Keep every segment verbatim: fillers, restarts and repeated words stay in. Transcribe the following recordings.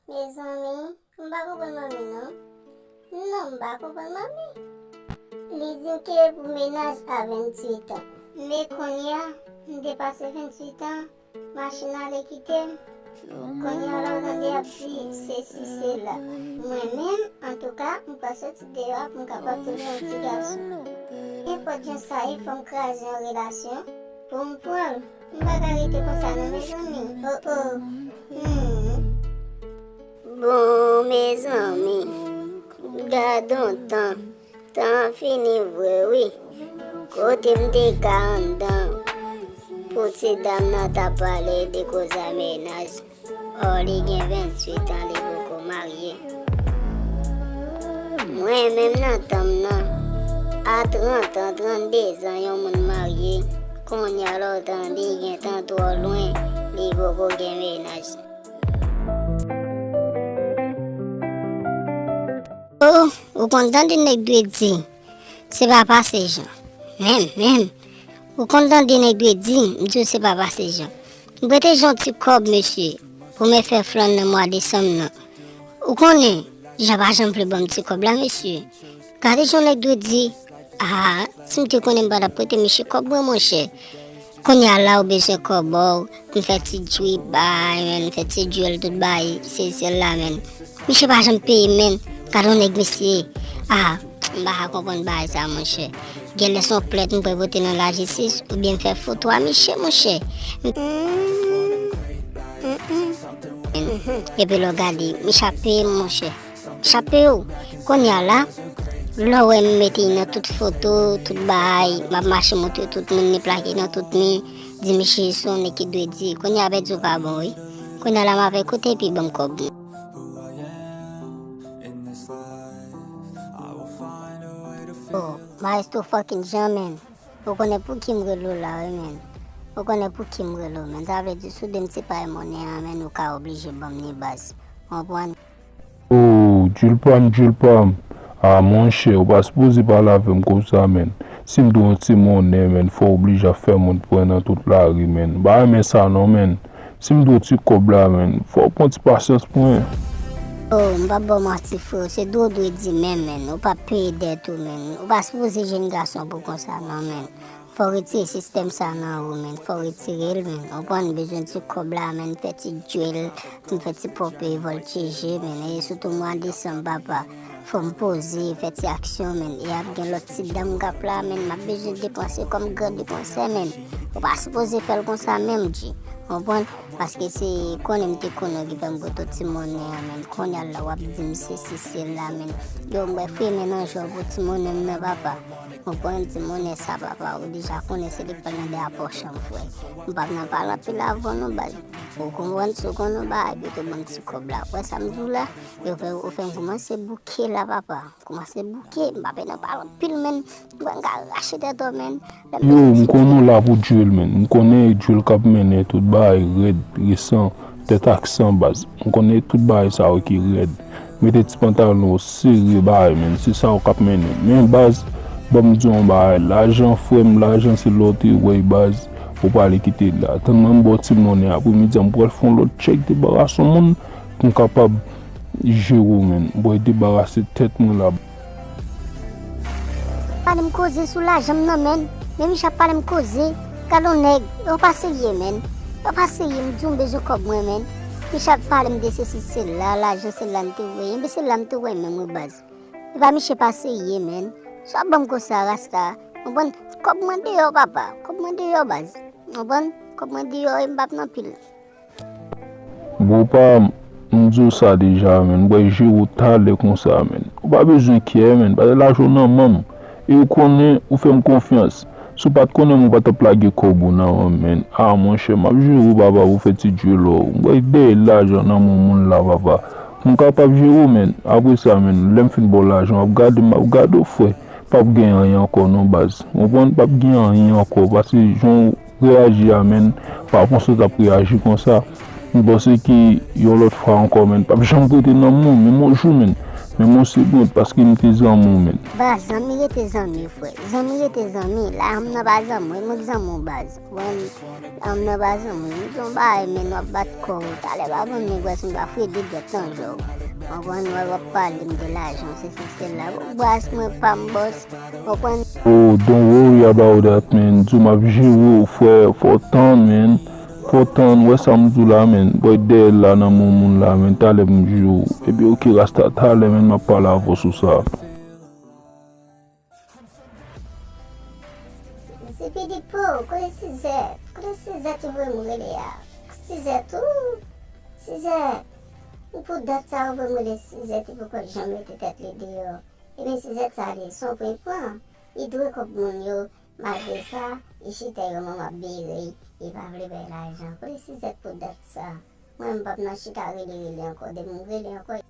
Mezanmi, m pa konprann manmi non. Non, m pa konprann manmi. Li di m ke pou mennaj a venntuit an. Men kounye a, m depase venntuit an, machin ale kite m. Kounye a la w tande y ap di sesi sela. Mwen menm, antouka, m pral soti deyò a pou m kapab tounen yon ti gason. Nenpòt jan sa ye, fò m kraze yon relasyon pou m pran l. M pa ka rete konsa non, mezanmi. Oh, oh. Hmm. Bon, mezanmi, gadon tan. Tan an fini vre, wi. Kote m te ka anndan pou ti dam nan ta pale de koze a mennaj? Ò, li gen venntuit an, li poko marye. Mwen menm nan tan m nan, a trant an, tranndezan, yon moun marye. Kounye a la w tande li gentan twò lwen, li poko gen mennaj. Oh, ou konn tande nèg dwe di, se pa pase jan. Menm, menm. Ou konn tande nèg dwe di, m di w se pa pase jan. M prete Jan ti kòb, mesye, pou mwen fè flann nan mwa desanm nan. Ou konnen, Jan pa janm vle ban m ti kòb la, mesye. Gade jan nèg dwe di, ah, si m te konnen m pa t ap prete misye kòb mwen, monchè. Kounye a la ou bezwen kòb ou, m fè ti jwi bay, menn, m fè ti jwèl tout bay, se sèl la, menn. Misye pa janm peye, menn. Gade yon nèg, mesye. Ah, m pa ka konprann bagay sa, monchè. Genlè se yon plent m pral pote nan lajistis, oubyen m fè foto a misye, monchè. Mm, mm, mm. Epi lè w gade, misye ap peye m, monchè. Chape yo. Kounye a la, lè w wè m mete nan tout foto, tout bagay, m ap mache montre tout moun, li plake nan tout mi, di misye se yon nèg ki dwe di. Kounye a pèdi w pa bon, wi. Kounye a la, m ap ekoute epi ban m kòb mwen. Oh, Maestro fucking Jean, man. Ou konnen pou ki m rele w la, wi, man. Ou konnen pou ki m rele w, man. Sa vle di, si w dwe m ti pay monnen an, man, ou ka oblije ban m li, baz. Konprann? Oh, Jul pa m, Jul pa m. Ah, monchè, ou pa sipoze pale avè m konsa, man. Si m dwe yon ti monnen, man, fò w oblije ap fè moun pran nan tout lari, man. M pa renmen sa non, man. Si m dwe w ti kòb la, man, fò w pran ti pasyans pou mwen. Oh, m p ap ba w manti, freo. Se dwe w dwe di menm, man. Ou p ap peye dèt ou, man. Ou pa sipoze jwenn gason pou konsa non, man. Fò w retire sistèm sa nan ou, man. Fò w retire l, man. Ou konprann, bezwen ti kòb la, man, fè ti jwèl, m fè ti ponpe vòltije, man. E sitou mwa desanm, papa. Fò m poze, fè ti aksyon, man. E ap gen lòt ti dam k ap la, man. M ap bezwen depanse kòm gran depansè, man. Ou pa sipoze fè l konsa menm, G. Konprann? Paske se konnen m te konnen w ki fè m pote w ti monnen an, man. Kounye a la w ap di m sesi sela, man. Yo, m wè fremen nan jò pou ti monnen m nan, papa. Ou pran ti monnen sa, papa, ou deja konnen se li k pral nan dèyè pòch an, frè. M p ap nan pale anpil avè w non, baz. Ou konprann, si w konn yon bagay, pito ban m ti kòb la. Ou wè sa m di w la? Yo fè, ou fè m kòmanse bouke la, papa. Kòmanse bouke, m p ap nan pale anpil, man. Ou wè m ka rache tèt ou, man. Yo, m konnen w la pou jwèl, man. M konnen jwèl k ap mennen tout bagay rèd, resan, tèt ak san, baz. M konnen tout bagay sa yo ki rèd. Mete ti pantalon w sere bay, man. Se sa w k ap mennen. Men, baz, ban m di w yon bagay. Lajan, frè m, lajan se lè w te wè l, baz. Ou pale kite l la. Tann mwen m ba w ti monnen. Apremidi a, m pral fè yon lòt tchèk, debarase yon moun pou m kapab jere w, man. M pral debarase tèt mwen la. Pale m koze sou lajan m nan, man. Men misye ap pale m koze. Gade yon nèg, yo pa serye, man. Yo pa serye, m di w m bezwen kòb mwen, man. Misye ap pale m de sesi, sela, lajan, sela m te voye. Enben, sela m te voye menm, wi, baz. Epa misye pa serye, man. Sa w ap ban m konsa, rasta. Konprann? Kòb mwen deyò, papa. Kòb mwen deyò, baz. Konprann? Kòb mwen deyò, e m p ap nan pil. Bro pa m, m di w sa deja, man. M pral jere w talè konsa, man. Ou pa bezwen kyè, man. Paske lajan w nan men m. E ou konnen, ou fè m konfyans. Si w pa t konnen m, ou pa t ap lage kòb ou nan men m, man. Ah, monchè, m ap jere w, papa, pou fè ti djelo. M pral dèyè lajan nan men moun la, papa. Pou m kapab jere w, man. Apre sa, man, lè m fin ba w lajan, w ap gade m, m ap gade w, frè. P ap gen anyen ankò, non, baz. Ou konprann? P ap gen anyen ankò. Paske jan w reyaji a, man, pa panse w t ap reyaji konsa. M panse ke yon lòt fwa ankò, man, p ap janm prete nan men w, menm yon jou, man. Men mon segond, paske m te zanmi w, men. Baz, zanmi rete zanmi, frè. Zanmi rete zanmi. La, m nan pa zanmi w, e mwen k zanmi w, baz. Ou konprann? La, m nan pa zanmi w. M di yon bagay, men w ap bat kò w. Talè pa bon nèg wè si m pa fouye de dwèt nan je w. Ou konprann? W ap pale m de lajan, se se sèl la. Baz, mwen pa m bòs. Ou konprann? Oh, don't worry about that, man. Di w m ap jere w, frè. Fò w tann, man. Fò w tann, wè sa m di w la, man. Bòy dèyè la nan men yon moun la, man. Talè m jere w. Epi oke, rasta, talè, man, m ap pale avè w sou sa. Zipidi po, kote Sizèt? Kote Sizèt ou voye m rele a? Sizèt ou? Sizèt! Pou dat sa ou voye m rele Sizèt, li poko janm mete tèt li deyò. Ebyen Sizèt sa li, se yon pwen li pran. Li dwe kòb moun yo, malgre sa, li chita yo manman ap bere, li pa vle bay lajan. Kote Sizèt pou dat sa? Mwen m p ap nan chita rele rele ankò, depi m rele ankò.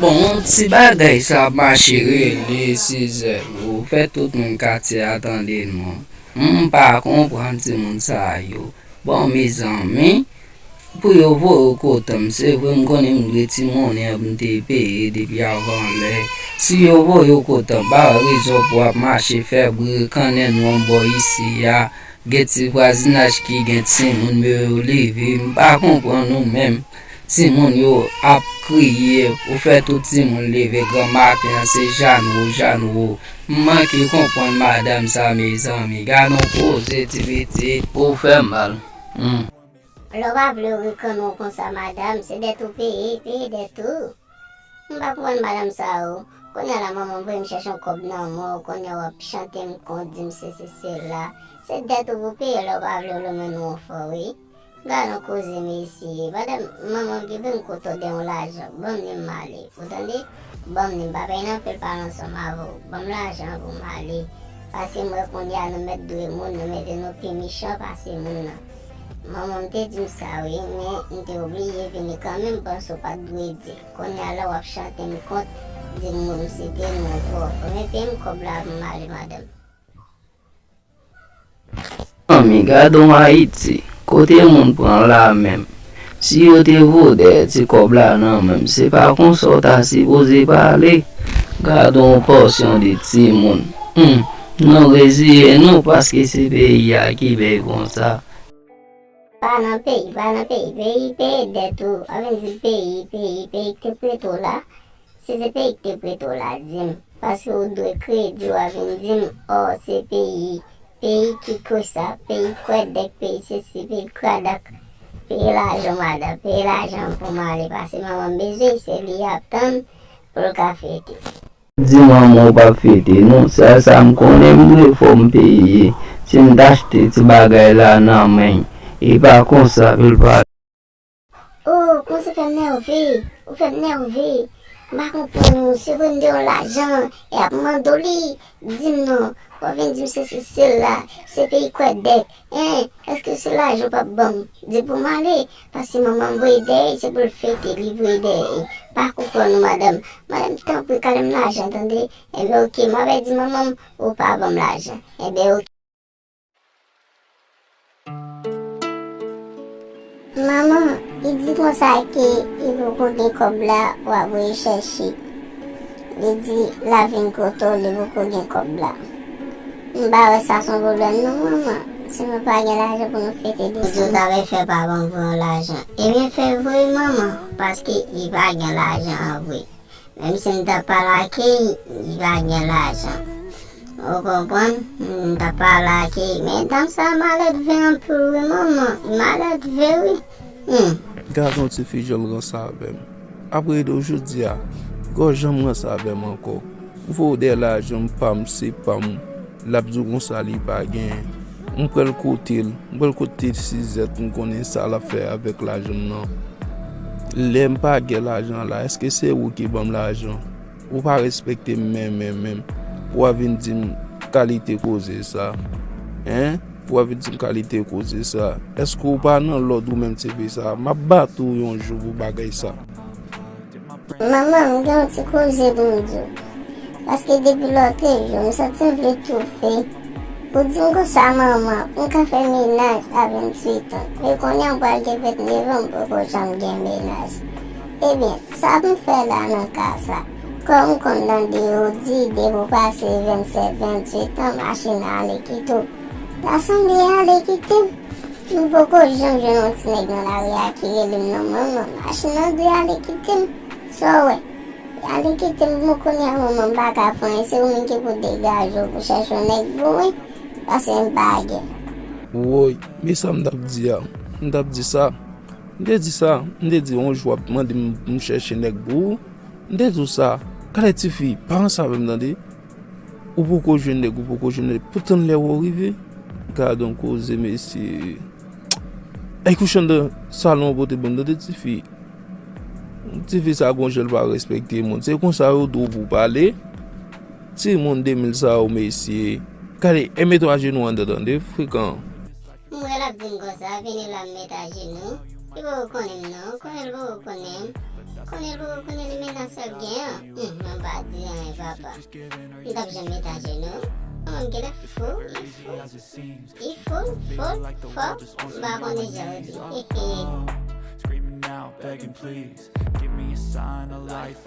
Bon, yon ti bagay sa ap mache rele Sizèt, ou fè tout moun katye a tande non. M pa konprann timoun sa yo. Bon, mezanmi, pou yo voye w kote m, se vre m konnen m dwe ti monnen an pou m te peye depi avan lè. Si yo voye w kote m, pa wè rezon pou w ap mache fè bri kannen nou anbò isi a. Gen ti vwazinaj ki gen timoun yo, yo leve, m pa konprann ou menm. Timoun yo ap kriye, ou fè tout timoun leve granmaten an, se Janwo, Janwo. M manke konprann madanm sa, mezanmi. Gad on koze, ti pitit, ou fè m mal. Hmm. Lè w pa vle yo rikann ou konsa, madanm, se dèt ou peye, peye dèt ou. M pa konprann madanm sa o. Kounye a la manman voye m chèche yon kòb nan men w, kounye a w ap chante m kont, di m sesi sela. Se dèt ou pou peye lè w pa vle yo lonmen nou anfò wi. Gad yon koze mesye. Pandan manman m ki vin kote w de yon lajan, ban m li m ale. Ou tande? Ban m li, m pa peye nan fè l pale ansanm avè w. Ban m lajan an pou m ale. Paske m wè kounye a nou mèt dwe moun, nou mete nou pi mechan pase moun nan. Manman m te di m sa wi, men m te obliye vini kanmenm, m panse w pa t dwe di. Kounye a la w ap chante m kont, di m moun site non twòp. Ebyen peye m kòb la pou m ale madanm. Manmi, gad on Ayiti, kote moun pran la menm. Si yo te voye dèyè ti kòb la nan men m, se pa konsa w ta sipoze pale. Gad on pòsyon de timoun. Humm, nou reziye nou paske se peyi a ki bèl konsa. Pa nan peyi, pa nan peyi, peyi, peye dèt ou. W ap vin di peyi, peyi, peyi ki te prete w la. Si se peyi ki te prete w la, di m. Paske ou dwe kredi, w ap vin di m, o, se peyi, peyi ki kosa, peyi kwèdèk, peyi sesi, peyi kradak. Peye lajan w madanm, peye lajan w pou m ale, paske manman m bezwen, se li y ap tann pou l ka fete. Di manman w p ap fete non, sèl sa m konnen m dwe fò m peye. Si m t achte ti bagay la nan men l, e pa konsa pou l pale. Oh, kòmanse fè m nève, ou fè m nève. M pa konprann ou, se vre m te yon lajan, e ap mande w li, di m non, w ap vin di m sesi sela, se peyi kwèdèk, en, èske se lajan w p ap ban m, di pou m ale, paske manman m voye dèyè, se pou l fete, li voye dèyè, pa konprann ou madanm, madanm tanpri kale m lajan tande, enben oke, m ap di manman m, ou pa ban m lajan, enben oke. Manman, li di konsa ke li poko gen kòb la, w ap voye chèche. Li di l ap vin kote w, li poko gen kòb la. M pa wè sa se yon pwoblèm non, manman. Si nou pa gen lajan pou nou fete desann. Ou di w ta vle fè papa m voye yon lajan. Ebyen fè voye manman, paske li pa gen lajan an vre. Menm si m ta pale ak li, li pa gen lajan. Ou konprann? M ta pale ak li. Men dam sa malèdve anpil wi manman. Li malèdve wi. Hmm. Gad yon tifi jan l ranse avè m. Apre de jodi a, gò janm ranse avè m ankò. M voye w dèyè lajan m pa m, se pa m. L ap di w konsa li pa gen. M pral kote l. M pral kote Sizèt, m konnen sa l ap fè avèk lajan m nan. Lè m pa gen lajan la, èske se ou ki ban m lajan? Ou pa respekte m menm, menm, menm. Pou w a vin di m kalite koze sa. Hein? Pou w a vin di m kalite koze sa. Èske w pa nan lòd ou menm tifi sa? M ap bat ou yon jou pou bagay sa. Manman, m gen yon ti koze pou m di w. Paske depi lòtrejou, m santi m vle toufe. Ou di m konsa, manman, pou m ka fè mennaj a venntuit an. Men kounye a m pral gen vennnev an, m poko janm gen mennaj. Ebyen, sa pou m fè la nan ka sa? Kòm m konn tande yo di, depi w pase vennsèt, venntuit an, machin nan ale kite w. Ta sanble ale kite m. M poko janm jwenn yon ti nèg nan lari a ki rele m non, manman, machin nan dwe ale kite m. Sa w wè? Ale kite m, bon, kounye a manman m pa ka fè anyen, se ou menm ki pou degaje w pou chèche yon nèg pou mwen, paske m pa gen. Woy, men sa m t ap di a. M t ap di sa. M te di sa, m te di yon jou w ap mande m pou m chèche nèg pou ou. M te di w sa. Gade tifi, pa ansanm avè m tande. Ou poko jwenn nèg, ou poko jwenn nèg. Pou tann lè w rive. Gad on koze, mesye. Ay kouchann nan salon an pote ban m tande tifi. Tifi sa gon jan l pa respekte moun. Se konsa yo di w pou w pale. Timoun de mil sa yo, mesye. Gade, e mete w ajenou anndan tande, frekan. M wè l ap di m konsa, vini la m met ajenou. Li poko konnen m non, konnen l poko konnen m. Konnen l poko konnen li men nan sèl gen an. Hum, mwen pa di anyen papa. M t ap janm met ajenou. Manman m genlè fou, li fou. Li fou, fou, fò, m pa konnen jan yo di. Hehe. Screaming out, begging please, give me a sign of life.